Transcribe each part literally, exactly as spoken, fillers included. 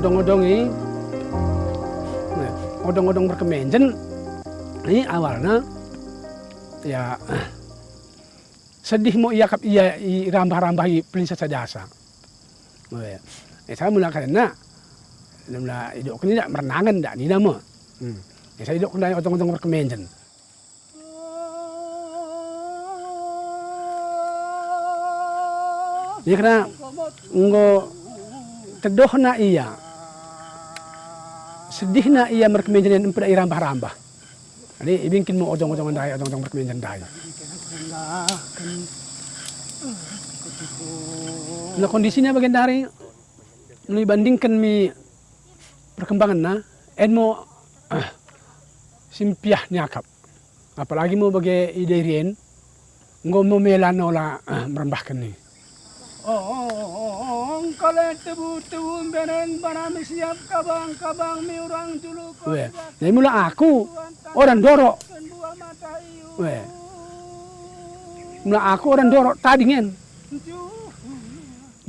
Odong-odong i, nah, odong-odong merkemenjen i awalna, ya, sedih mo iakap ia i rambah-rambah i pelinsa sadasa. Weh. Esa mula kadenna, mula idokken i dak mernangen dak nina mo. Hmm. Esa idokken ndai odong-odong merkemenjen. Ia kena enggo teddohna ia, sedihna ia merkemenjen en mpeda i rambah-rambah. Jadi ibingken mo odong-odong ndai, odong-odong merkemenjen ndai. Nah, kondisina bagendari, mula ibandingken mi perkembangenna, en mo, eh, simpiah niakap. Apalagi mo bage i Dairi en, enggo mo mela nola, eh, merembahken i. Oh, engkale tebu-tebu mbereng banami siap kabang-kabang mi urang julu. Weh, jadi mula aku oda ndorok. Weh. Mula aku oda ndorok tading en.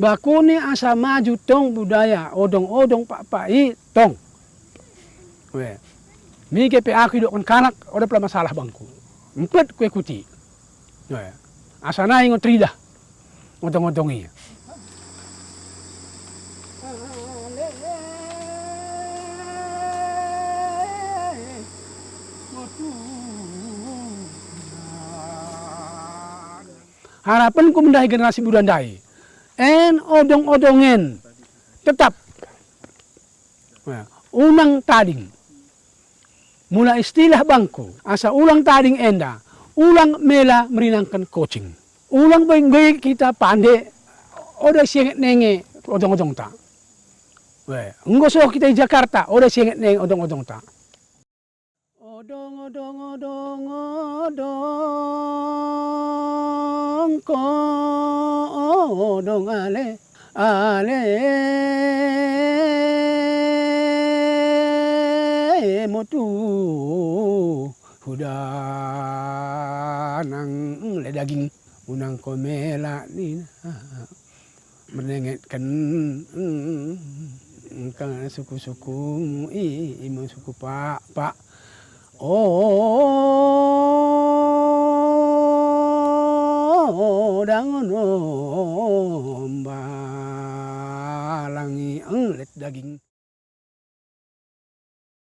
Bakune asa maju tong budaya odong-odong pakpak i tong. Weh. Mige pe aku idokken kalak, oda pella masalah bangku. Mpet kuekuti. Weh. Asa nai ngo teridah odong-odong i. Harapenku mendahi generasi muda ndai, en odong-odong en tetap, eh, unang tading. Mula istilah bangku, asa ulang tading enda, ulang mela merinangken kocing. Ulang boi-boi kita pande, oda sienget nenge odong-odongta. Weh, enggo soh kita i Jakarta, oda sienget nenge odong-odongta. Odong, odong, odong, odong, ko odong ale, ale mo tuhu danang le daging, unang ko mela nina. Mernengetken, mm, engka suku-sukumu i, imo suku pakpak. Oh, dangon ombalang i, englet daging.